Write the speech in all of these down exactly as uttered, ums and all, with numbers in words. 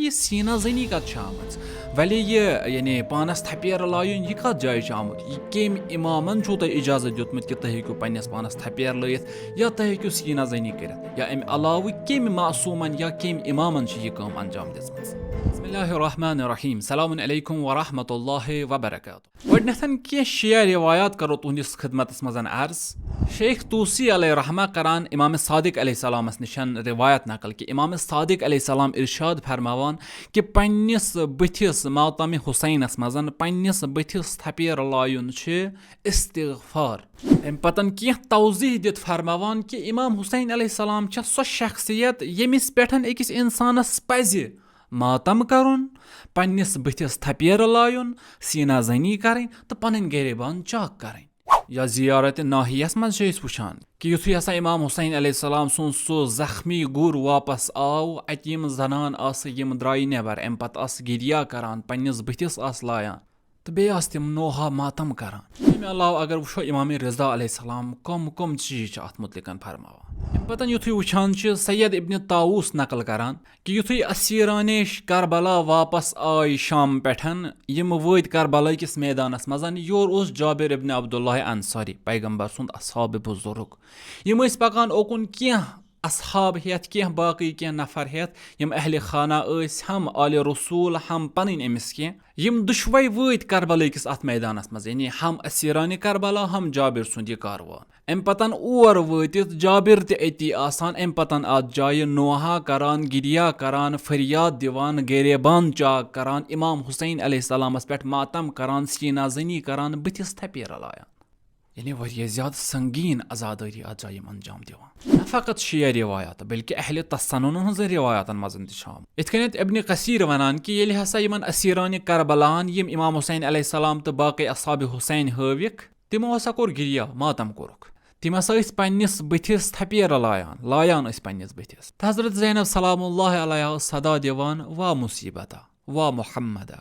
یہِ سیٖنہ زٔنی کَتہِ چھِ آمٕژ؟ وَلے یہِ، یعنی پانَس تھپیرٕ لایُن، یہِ کَتھ جایہِ چھُ آمُت؟ یہِ کٔمۍ اِمامَن چھُو تۄہہِ اِجازت دیُتمُت کہِ تُہۍ ہیٚکِو پنٛنِس پانَس تھپیرٕ لٲیِتھ یا تُہۍ ہیٚکِو سیٖنہ زٔنی کٔرِتھ؟ یا اَمہِ علاوٕ کٔمۍ معصوٗمَن یا کٔمۍ اِمامَن چھِ یہِ کٲم انجام دِژمٕژ؟ بسم اللہ الرحمن الرحیم۔ السلام علیکم ورحمۃ اللہ وبرکاتہ۔ گۄڈٕنیتھن کینٛہہ شیعہ روایات کرو تُہنٛدِس خدمتس منٛز عرض۔ شیخ طوسی علیہ رحمہ کران امام صادق علیہ السلامس نِشن روایت نقل کہِ امام صادق علیہ السلام ارشاد فرماوان کہِ پننِس بٕتھِس ماتم حسینس منٛز پننِس بٕتھِس تھپیر لایُن چھِ استغفار۔ امہِ پتن کینٛہہ توضیح دِتھ فرماوان کہِ امام حسین علیہ السلام چھےٚ سۄ شخصیت ییٚمِس پٮ۪ٹھ أکِس انسانس پزِ ماتم کرُن، پننِس بٕتھِس تھپیرٕ لایُن، سیٖنہ زنی کرٕنۍ تہٕ پنٕنۍ گریبان چاک کرٕنۍ۔ یا زیارت ناحیس منٛز چھِ أسۍ وٕچھان کہِ یُتھُے ہسا امام حسین علیہ السلام سُنٛد سُہ زخمی گُر واپس آو، اتہِ یِم زنان آسہٕ یِم درٛایہِ نٮ۪بر، امہِ پتہٕ آسہٕ گِریا کران، پننِس بٕتھِس آسہٕ لایان تہٕ بیٚیہِ آسہٕ تِم نوحہ ماتم کران۔ امہِ علاوٕ اگر وٕچھو امام رضا علیہ السلام کم کم چیٖز چھِ اتھ مُتعلِق فرماوان۔ امہِ پتہٕ یُتھُے وٕچھان چھِ سید ابن طاووس نقل کران کہِ یُتھُے اسیرانِ کربلا واپس آے شام پٮ۪ٹھ، یِم وٲتۍ کربلا کِس میدانس منٛز، یور اوس جابر ابن عبداللہ انصاری، پیغمبر سُنٛد اصحاب بزرگ۔ یِم ٲسۍ پکان اوکُن کینٛہہ اصحاب ہٮ۪تھ، کینٛہہ باقٕے کینٛہہ نفر ہٮ۪تھ، یِم اہلِ خانہ ٲسۍ، ہم آلِ رسول، ہم پنٕنۍ أمِس کینٛہہ۔ یِم دُشوے وٲتۍ کربلا کِس اتھ میدانس منٛز، یعنی ہم اسیرانِ کربلا، ہم جابر سُنٛد یہِ کاروان۔ امہِ پتن اور وٲتِتھ جابر تہِ أتی آسان، امہِ پتن اتھ جایہِ نوحہ کران، گِریا کران، فریاد دِوان، گریبان چاک کران، امام حسین علیہ السلامس پٮ۪ٹھ ماتم کران، سیٖنہ زنی کران، بٕتھِس تھپیرٕ لایان۔ یعنی واریاہ زیادٕ سنگین عزادٲری اتھ جایہِ یِم انجام دِوان۔ نہ فقط شیعہ روایات بلکہ اہل تسنن ہٕنٛزن روایاتن منٛز تہِ چھُ آمُت۔ یِتھ کٔنٮ۪تھ ابن کثیر ونان کہِ ییٚلہِ ہسا یِمن اسیرانِ کربلاہن یِم امام حسین علیہ السلام تہٕ باقٕے اصحاب حسین ہٲوِکھ، تِمو ہسا کوٚر گِریا، ماتم کوٚرُکھ۔ تِم ہسا ٲسۍ پننِس بٕتھِس تھپیرٕ لایان، لایان ٲسۍ پننِس بٕتھِس۔ تہٕ حضرت زینب سلام اللہ علیہا ٲس صدا دِوان، وا مصیبتا، وا محمدا۔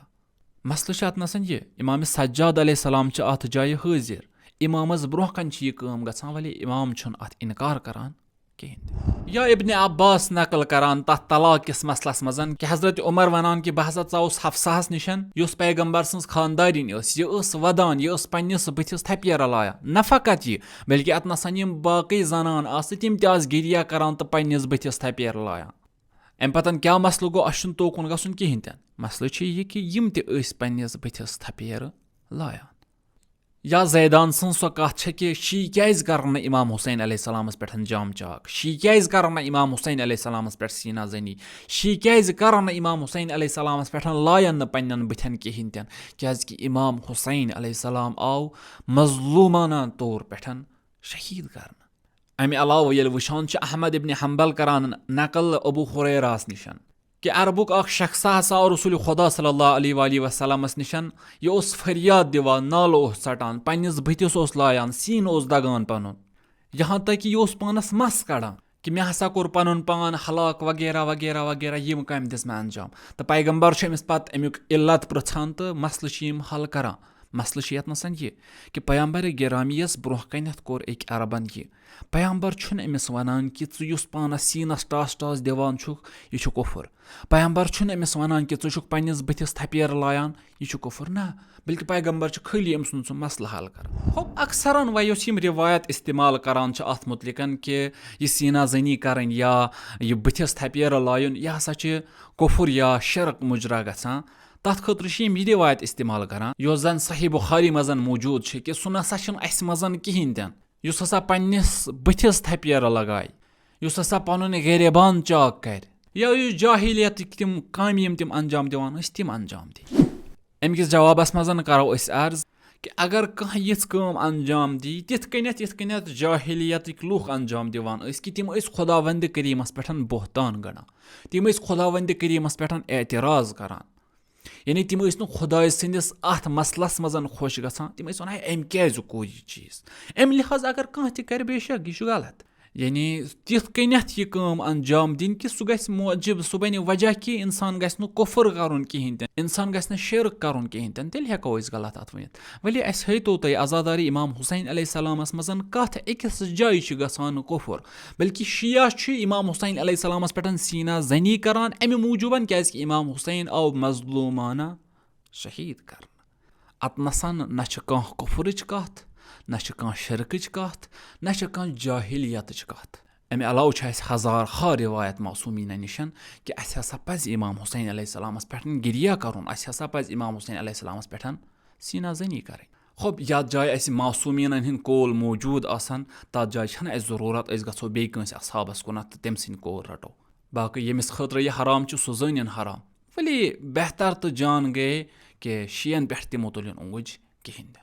مسلہٕ چھُ اتنَسَن یہِ، امام سجاد علیہ السلام چھِ اتھ جایہِ حٲضِر۔ امامس برونٛہہ کنہِ چھِ یہِ کٲم گژھان، ولی امام چھُنہٕ اتھ انکار کران کِہیٖنۍ تہِ۔ یا ابن عباس نقل کران تتھ طلاق کِس مسلس منٛز کہِ حضرت عمر ونان کہِ بہٕ ہسا ژاوُس حفصہس نِشن، یۄس پیغمبر سٕنٛز خاندارِنۍ ٲس، یہِ ٲس ودان، یہِ ٲس پننِس بٕتھِس تھپیرٕ لایان۔ نہ فقط یہِ، بلکہِ اتنَسَن یِم باقٕے زنان آسہٕ، تِم تہِ آسہٕ گِریا کران تہٕ پننِس بٕتھِس تھپیرٕ لایان۔ امہِ پتن کیٛاہ مسلہٕ گوٚو؟ اسہِ چھُنہٕ توکُن گژھُن کِہیٖنۍ تہِ نہٕ۔ مسلہٕ چھُ یہِ کہِ یِم تہِ ٲسۍ پننِس بٕتھِس تھپیرٕ لایان۔ یا زیدان سٕنٛز سۄ کتھ چھےٚ کہِ شی کیٛازِ کرن نہٕ امام حسین علیہ السلامس پٮ۪ٹھ جام چاک؟ شی کیٛازِ کرن نہٕ امام حسین علیہ السلامس پٮ۪ٹھ سیٖنہ زنی؟ شی کیٛازِ کرن نہٕ امام حسین علیہ السلامس پٮ۪ٹھ، لایَن نہٕ پننٮ۪ن بٕتھٮ۪ن کِہیٖنۍ تہِ نہٕ؟ کیٛازِ کہِ امام حسین علیہ السلام آو مظلومانہ طور پٮ۪ٹھ شہیٖد کرنہٕ۔ امہِ علاوٕ ییٚلہِ وٕچھان چھِ احمد ابن حنبل کران نقل ابو ہریرہس نِشن کہِ عربُک اکھ شخص ہسا آو رسول خدا صلی اللہ علیہ وآلہ وسلمس نِشن، یہِ اوس فریاد دِوان، نالہٕ اوس ژٹان، پننِس بٕتھِس اوس لایان، سیٖنہٕ اوس دگان پنُن، یہاں تک کہ یہِ اوس پانس مس کڑان کہِ مےٚ ہسا کوٚر پنُن پان ہلاک وغیرہ وغیرہ وغیرہ، یِم کامہِ دِژ مےٚ انجام۔ تہٕ پیغمبر چھُ أمِس پتہٕ امیُک علت پرژھان تہٕ مسلہٕ چھِ یِم حل کران۔ مسلہٕ چھُ یتنَسَن یہِ کہِ پیغمبر گرامی یس برونٛہہ کنٮ۪تھ کوٚر أکۍ عربن یہِ۔ پیغمبر چھُنہٕ أمِس ونان کہِ ژٕ یُس پانس سیٖنس ٹاس ٹاس دِوان چھُکھ، یہِ چھُ کفر۔ پیغمبر چھُنہٕ أمِس ونان کہِ ژٕ چھُکھ پننِس بٕتھِس تھپیرٕ لایان، یہِ چھُ کفر۔ نہ، بلکہِ پیغمبر چھُ خٲلی أمۍ سُنٛد سُہ مسلہٕ حل کران۔ ہُہ اکثرن وۄنۍ یۄس یِم روایت استعمال کران چھِ اتھ متعلقن کہِ یہِ سیٖنہ زنی کرٕنۍ یا یہِ بٕتھِس تھپیرٕ لایُن، یہِ ہسا چھِ کفر یا شرک مجرا گژھان۔ تتھ خٲطرٕ چھِ یِم یہِ روایت استعمال کران، یۄس زن صحیح بخاری منٛز موجود چھِ، کہِ سُہ نسا چھُنہٕ اسہِ منٛز کِہینۍ تہِ نہٕ، یُس ہسا پننِس بٕتھِس تھپیرٕ لگایہِ، یُس ہسا پنُن گریبان چاک کرِ، یا یُس جاہلیتٕکۍ تِم کامہِ یِم تِم انجام دِوان ٲسۍ، تِم انجام دِیہِ۔ امہِ کِس جوابس منٛز کرو أسۍ عرض کہِ اگر کانٛہہ یِژھ کٲم انجام دِیہِ، تِتھ کٔنٮ۪تھ، یِتھ کٔنٮ۪تھ جاہلیتٕکۍ لُکھ انجام دِوان ٲسۍ، کہِ تِم ٲسۍ خداوندِ کریٖمس پٮ۪ٹھ بہتان گنڈان، تِم ٲسۍ خداوندِ کریٖمس پٮ۪ٹھ اعتراض کران۔ یعنی تِم ٲسۍ نہٕ خۄداے سٕنٛدِس اَتھ مسلس منٛز خۄش گژھان۔ تِم ٲسۍ وَنان، "ہے، أمۍ کیٛازِ کوٚر یہِ چیٖز؟" اَمہِ لحاظ اگر کانٛہہ تہِ کرِ، بے شک، یہِ چھُ غلط۔ یعنی تِتھ کٔنٮ۪تھ یہِ کٲم انجام دِنۍ کہِ سُہ گژھِ موجب، سُہ بنہِ وجہ کہِ انسان گژھِ نہٕ کفر کرُن کِہینۍ تہِ، انسان گژھِ نہٕ شرک کرُن کِہینۍ تہِ، تیٚلہِ ہٮ۪کو أسۍ غلط اتھ ؤنِتھ۔ ولی اسہِ ہیتو تۄہہِ عزاداری امام حسین علیہ السلامس منٛز کتھ أکِس جایہِ چھِ گژھان نہٕ کفر، بلکہِ شیعہ چھِ امام حسین علیہ السلامس پٮ۪ٹھ سینہ زنی کران امہِ موجوبن، کیازِ کہِ امام حسین آو مظلومانہ شہید کرنہٕ۔ اتنسن نہ چھِ کانٛہہ کفرٕچ کتھ، نہ چھِ کانٛہہ شرکٕچ کتھ، نہ چھِ کانٛہہ جاہلیتٕچ کتھ۔ امہِ علاوٕ چھِ اسہِ ہزار ہا روایت معصومینہ نِشن کہِ اسہِ ہسا پزِ امام حسین علیہ السلامس پٮ۪ٹھ گریہ کرُن، اسہِ ہسا پزِ امام حسین علیہ السلامس پٮ۪ٹھ سینہ زنی کرٕنۍ۔ خب، یتھ جایہِ اسہِ معصومینن ہٕنٛدۍ قول موجود آسن، تتھ جایہِ چھنہٕ اسہِ ضروٗرت أسۍ گژھو بیٚیہِ کٲنٛسہِ اصحابس کُنتھ تہٕ تٔمۍ سٕنٛدۍ قول رٹو۔ باقٕے ییٚمِس خٲطرٕ یہِ حرام چھُ، سُہ زٲنِن حرام۔ ولی بہتر تہٕ جان گٔے کہِ شیعن پٮ۪ٹھ تہِ مہ تُلِن اونٛگٕج کِہینۍ تہِ۔